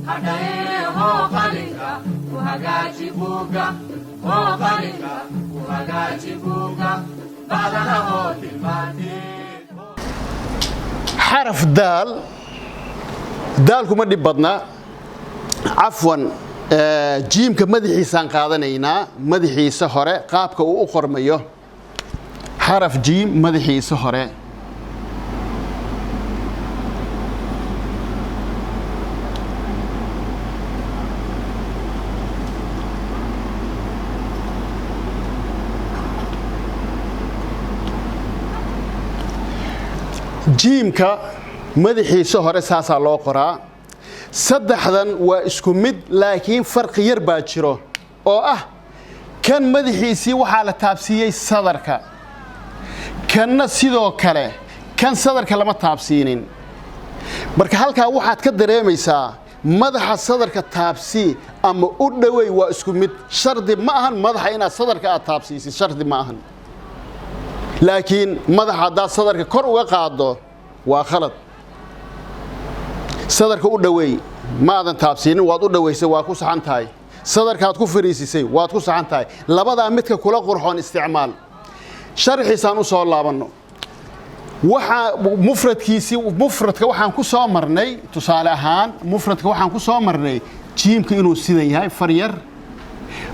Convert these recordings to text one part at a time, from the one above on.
Hadhae hoo qalinka ku hagaaji buugga, hoo qalinka ku hagaaji buugga, bacdana hoo tilmaanteed. Xaraf daal, daalku ma dhib badna. Cafwan, jiimka madaxiisaan qaadanaynaa, madaxiisa hore qaabka uu u qormayo. Xaraf jiim madaxiisa hore, jiimka madaxiisa hore saasaa loo qoraa. Saddexdan waa isku mid, laakiin farqi yar baa jiro oo ah kan madaxiisii waxaa la taabsiiyey sadarka, kanna sidoo kale, kan sadarka lama taabsiinin. Marka halkaa waxaad ka dareemaysaa madaxa sadarka taabsii ama u dhowey waa isku mid. Shardi ma ahan madaxa inaad sadarka aad taabsiisid, shardi ma ahan, laakiin madaxa haddaad sadarka kor uga qaaddo waa khalad. Sadarka u dhoweey, ma aadan taabsiinin, waad u dhoweysay, waa ku saxan tahay. Sadarkaad ku fariisisay, waad ku saxan tahay. Labadaa midka kula qurxoon isticmaal. Sharxiisaan u soo laabanno. Waxaa mufradkiisii, mufradka waxaan ku soo marnay, tusaale ahaan mufradka waxaan ku soo marnay jiimka inuu sidan yahay, far yar.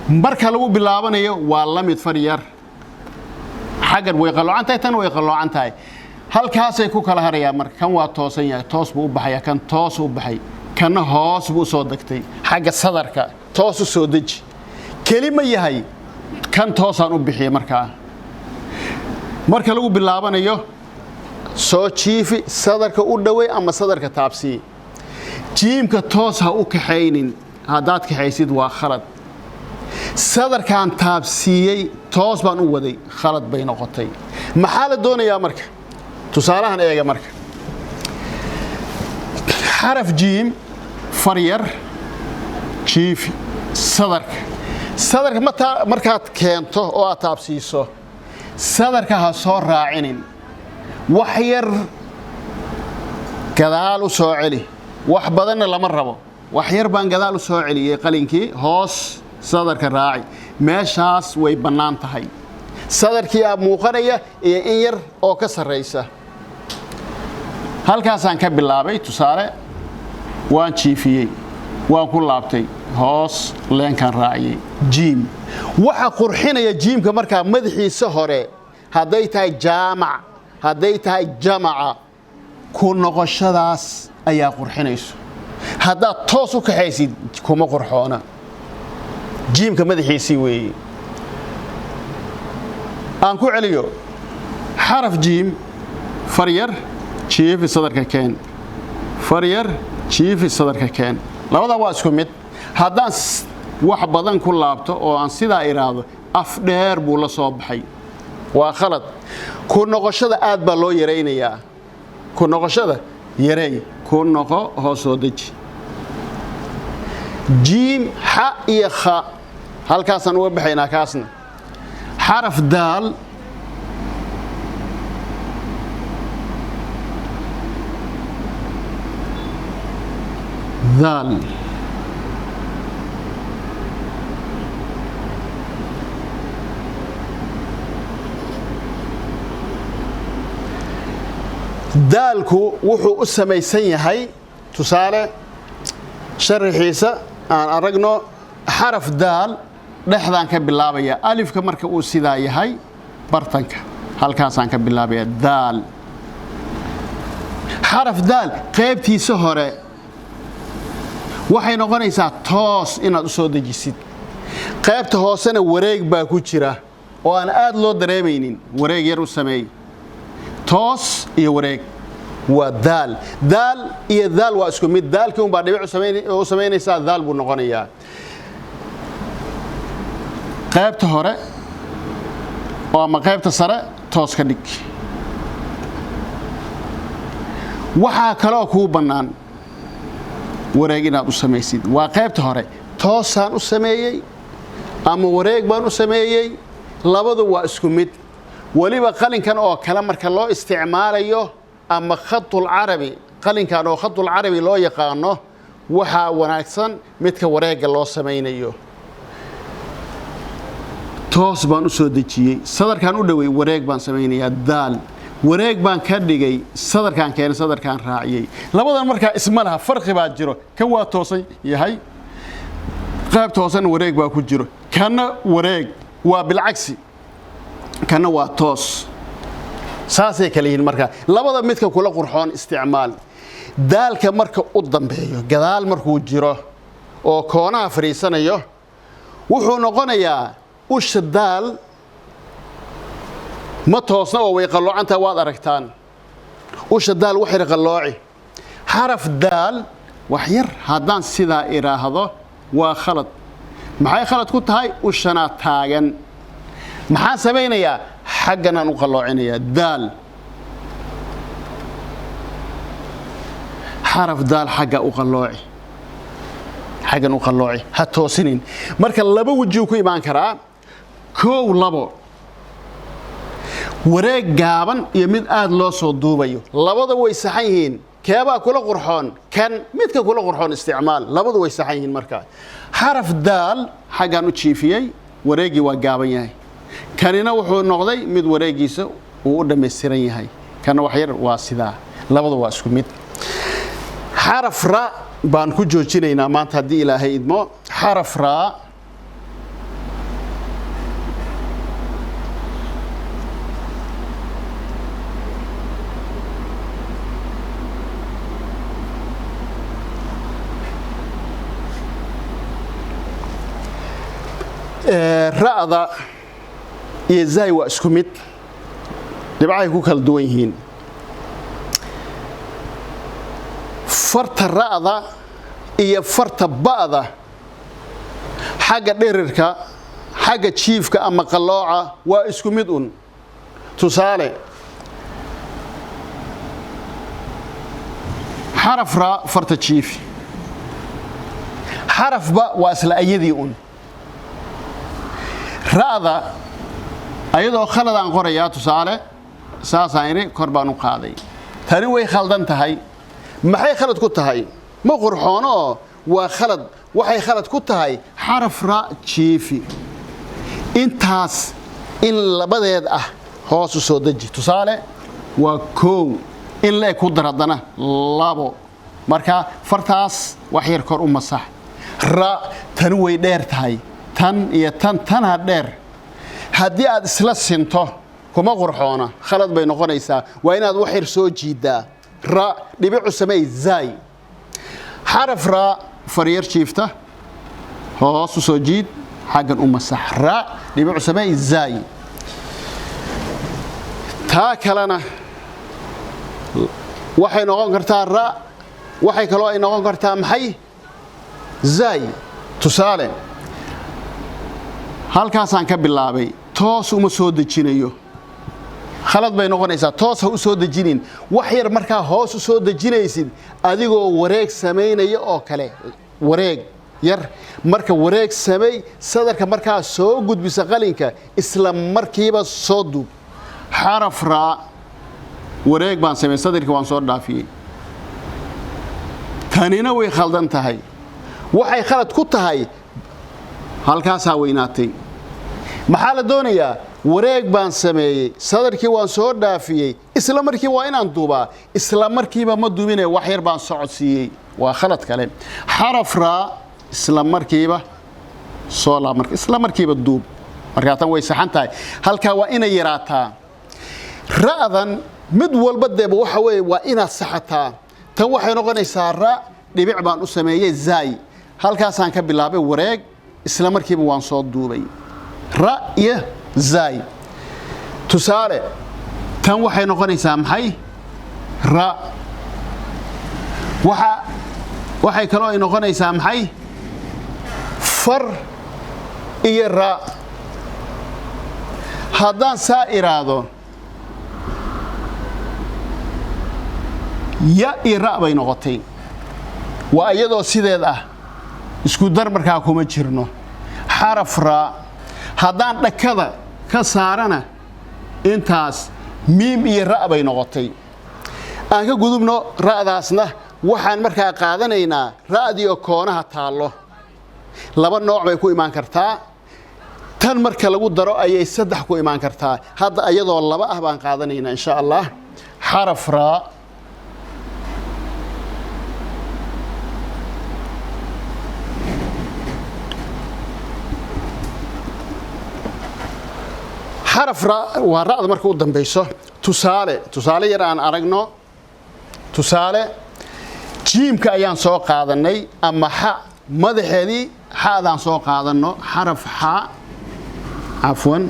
Marka lagu bilaabanayo waa la mid, far yar. Xaggan way qalloocan tahay, tan way qalloocan tahay, halkaasay ku kala harayaan. Marka kan waa toosan yahay, toos buu u baxaya, kan toos u baxay, kanna hoos buu u soo degtay xagga sadarka. Toos u soo deji, keli ma yahay, kan toosaan u bixiyay. Markaa marka lagu bilaabanayo soo jiifi, sadarka u dhowey ama sadarka taabsii. Jiimka toos ha u kaxaynin, haddaad kaxaysid waa khalad. Sadarkaan taabsiiyey, toos baan u waday, khalad bay noqotay. Maxaa la doonayaa marka? Tusaalahan eega. Marka xaraf jiim far yar jiifi sadarka, sadarka mataa markaad keento oo aad taabsiiso, sadarka ha soo raacinin, wax yar gadaal u soo celi. Wax badanna lama rabo. Wax yar baan gadaal u soo celiyey qalinkii, hoos sadarka raaci. Meeshaas way bannaan tahay, sadarkii aa muuqanaya iyo in yar oo ka sarraysa. Halkaasaan ka bilaabay tusaale, waan jiifiyey, waan ku laabtay, hoos leenkaan raaciyey. Jiim waxa qurxinaya jiimka markaa madaxiisa hore, hadday tahay jaamac, hadday tahay jamaca, ku noqoshadaas ayaa qurxinayso. Haddaad toos u kaxaysid kuma qurxoona. Jiimka madaxiisii weeye. Aan ku celiyo: xaraf jiim far yar jiifi, sadarka keen, far yar jiifi, sadarka keen. Labadaa waa isku mid. Haddaan wax badan ku laabto oo aan sidaa idhaahdo, af dheer buu la soo baxay, waa khalad. Ku noqoshada aad baa loo yaraynayaa. Ku noqoshada yareey, ku noqo, hoos soo deji. Jiim, xa iyo kha halkaasaan uga baxaynaa. Kaasna xaraf daal, daal. Daalku wuxuu u samaysan yahay, tusaale sharaxiisa aan aragno. Xaraf daal dhexdaan ka bilaabaya. Alifka marka uu sidaa yahay, bartanka halkaasaan ka bilaabaya. Daal, xaraf daal qaybtiisa hore waxay noqonaysaa toos inaad u soo dejisid. Qaybta hoosena wareeg baa ku jira oo aan aad loo dareemaynin. Wareeg yar u sameey, toos iyo wareeg waa daal. Daal iyo daal waa isku mid. Daalkii unbaa dhibic u samaynaysaa, daal buu noqonayaa. Qaybta hore oo ama qaybta sare toos ka dhig. Waxaa kaloo kuu bannaan wareeg inaad u samaysid. Waa qaybta hore, toosaan u sameeyey ama wareeg baan u sameeyey, labadu waa isku mid. Weliba qalinkan oo kale marka loo isticmaalayo ama khatul carabi, qalinkan oo khatul carabi loo yaqaano, Waxaa wanaagsan midka wareegga loo samaynayo. Toos baan u soo dejiyey, sadarkaan u dhowey, wareeg baan samaynayaa. Daal wareeg baan ka dhigay, sadarkaan keenay, sadarkaan raaciyey. Labadan markaa isma laha, farqi baa jiro. Kan waa toosan yahay, qaybta hoosena wareeg baa ku jiro. Kanna wareeg waa bilcagsi, kanna waa toos. Saasay kale yihiin. Markaa labada midka kula qurxoon isticmaal. Daalka marka u dambeeyo, gadaal markuu jiro oo koonaha fadhiisanayo, wuxuu noqonayaa usha daal ma toosna oo way qalloocantaha. Waad aragtaan usha daal waxyar qallooci. Xaraf daal wax yar haddaan sidaa idhaahdo waa khalad. Maxay khalad ku tahay? Ushanaa taagan. Maxaan samaynayaa? Xagganaan u qalloocinayaa daal. Xaraf daal xagga u qallooci, xaggan u qallooci, ha toosinin. Marka laba wejuu ku imaan karaa: kow, labo, wareeg gaaban iyo mid aad loo soo duubayo. Labada way saxan yihiin. Keebaa kula qurxoon? Kan midka kula qurxoon isticmaal. Labadu way saxan yihiin. Marka xaraf daal xaggan u jiifiyey, wareeggii waa gaaban yahay. Kanina wuxuu noqday mid wareeggiisa uu u dhammaystiran yahay. Kana wax yar waa sidaa. Labadu waa isku mid. Xaraf ra baan ku joojinaynaa maanta haddii Ilaahay idmo. Xaraf raa ra'da iyo zay waa isku mid, dhibcahay ku kala duwan yihiin. Farta ra'da iyo farta ba'da xagga dhirirka, xagga jiifka ama qallooca waa isku mid un. Tusaale, xaraf ra farta jiifi, xaraf ba waa isla ayadii un. Ra'da ayadoo khaladaan qorayaa. Tusaale, saasaan idhi, kor baan u qaaday. Tani way khaldan tahay. Maxay khalad ku tahay? Ma qurxoono oo waa khalad. Waxay khalad ku tahay xaraf ra jiifi, intaas in labadeed ah hoos u soo deji. Tusaale, waa koow, in la eg ku dar haddana labo. Marka fartaas wax yar kor u masax. Ra tani way dheer tahay. Tan iyo tan, tanha dheer. Haddii aad isla sinto kuma qurxoona, khalad bay noqonaysaa. Waa inaad wax yar soo jiiddaa. Ra dhibicu samey, zaay. Xaraf ra faryar jiifta, hoos u soo jiid, xaggan u masax. Ra dhibicu samey, zaay. Taa kalena waxay noqon kartaa ra, waxay kaloo ay noqon kartaa maxay? Zaay. Tusaale, halkaasaan ka bilaabay, toos uma soo dejinayo, khalad bay noqonaysaa. Toos ha u soo dejinin, wax yar markaa hoos u soo dejinaysid adigoo wareeg samaynaya oo kale. Wareeg yar marka wareeg samey, sadarka markaa soo gudbisa qalinka, isla markiiba soo duub. Xaraf raa wareeg baan samey, sadarkii waan soo dhaafiyey. Tanina way khaldan tahay. Waxay khalad ku tahay halkaasaa weynaatay. Maxaa la doonayaa? Wareeg baan sameeyey, sadarkii waan soo dhaafiyey, isla markii waa inaan duubaa. Isla markiiba ma duubine, wax yar baan socodsiiyey. Waa khalad kale. Xaraf raa isla markiiba soo laab, marka isla markiiba duub. Markaa tan way saxan tahay, halkaa waa inay yaraataa. Ra'dan mid walba deeba waxa weeye waa inaad saxataa. Tan waxay noqonaysaa ra, dhibic baan u sameeyey, zaay. Halkaasaan ka bilaabay wareeg, isla markiiba waan soo duubay. Ra iyo zaay. Tusaale, tan waxay noqonaysaa maxay? Ra. Waxa waxay kaloo ay noqonaysaa maxay? Far iyo ra. Haddaan saa iraado, ya iyo ra bay noqotay. Waa iyadoo sideed ah, isku dar markaa kuma jirno. Xaraf raa haddaan dhakada ka saarana, intaas miim iyo ra' bay noqotay. Aan ka gudubno ra'daasna. Waxaan markaa qaadanaynaa ra'dii oo koonaha taallo. Laba nooc bay ku imaan kartaa. Tan marka lagu daro ayay saddex ku imaan kartaa. Hadda ayadoo laba ah baan qaadanaynaa, insha Allah. Xaraf raa, xaraf ra waa ra'da marka u dambayso. Tusaale yar aan aragno. Tusaale, jiimka ayaan soo qaadanay ama xa madaxeedii, xadaan soo qaadanno. Xaraf xa, cafwan,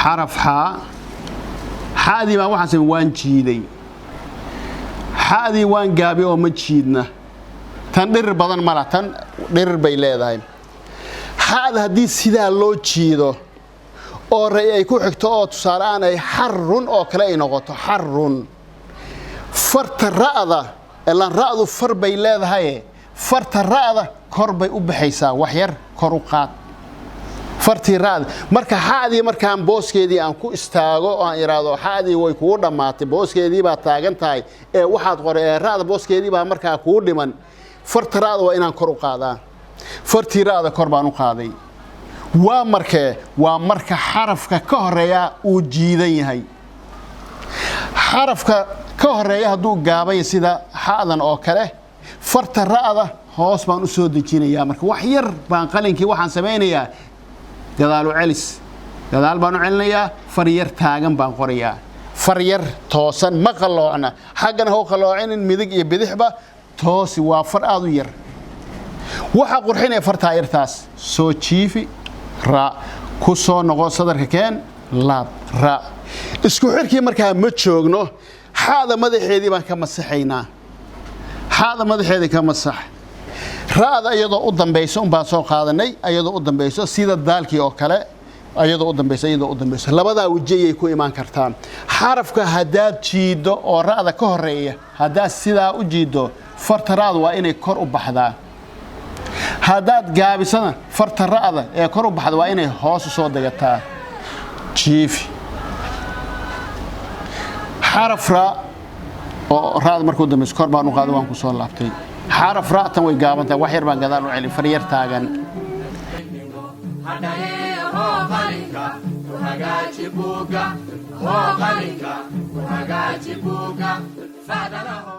xaraf xa. Xadii baan waxaan samey, waan jiiday xadii, waan gaabi oo ma jiidna. Tan dhirir badan mala, tan dhirir bay leedahay. Xada haddii sidaa loo jiido oo ray ay ku xigto, oo tusaale aan ay xarun oo kale ay noqoto, xarun, farta ra'da ilaan ra'du far bay leedahay, farta ra'da kor bay u baxaysaa. Wax yar kor u qaad fartii ra'da. Marka xadii markaan booskeedii aan ku istaago oo aan iraahdo xadii way kugu dhammaatay, booskeedii baa taagan tahay ee waxaad qoray ee ra'da booskeedii baa markaa kugu dhiman, farta ra'da waa inaan kor u qaadaa. Fartii ra'da kor baan u qaaday. Waa markee? Waa marka xarafka ka horeeya uu jiidan yahay. Xarafka ka horeeya hadduu gaabay, sida xa'dan oo kale, farta ra'da hoos baan u soo dejinayaa. Marka wax yar baan qalinkii waxaan samaynayaa gadaalu celis, gadaal baan u celinayaa. Far yar taagan baan qorayaa, far yar toosan, ma qalloocna. Xaggana ha u qalloocinin, midig iyo bidixba toosi. Waa far aada u yar. Waxaa qurxinaya fartaa yartaas. Soo jiifi ra, ku soo noqo sadarka, keen, laab ra. Isku xirkii markaa ma joogno. Xaada madaxeedii baan ka masaxaynaa. Xaada madaxeedii ka masax. Ra'da iyadoo u dambayso un baan soo qaadanay, iyadoo u dambayso, sida daalkii oo kale, iyadoo u dambayso, iyadoo u dambayso. Labadaa weji ayay ku imaan kartaa. Xarafka haddaad jiiddo oo ra'da ka horeeya haddaad sidaa u jiiddo, farta ra'da waa inay kor u baxdaa. Haddaad gaabisana, farta ra'da ee kor u baxda waa inay hoos u soo degataa. Jiifi xaraf ra oo ra'da markuu dambayso kor baan u qaaday, waan ku soo laabtay. Xaraf ra, tan way gaaban tahay, wax yar baan gadaal u celin, far yar taagan. Hadhaye, hoo qalinka ku hagaaji buugga, hoo qalinka ku hagaaji buugga, fadana.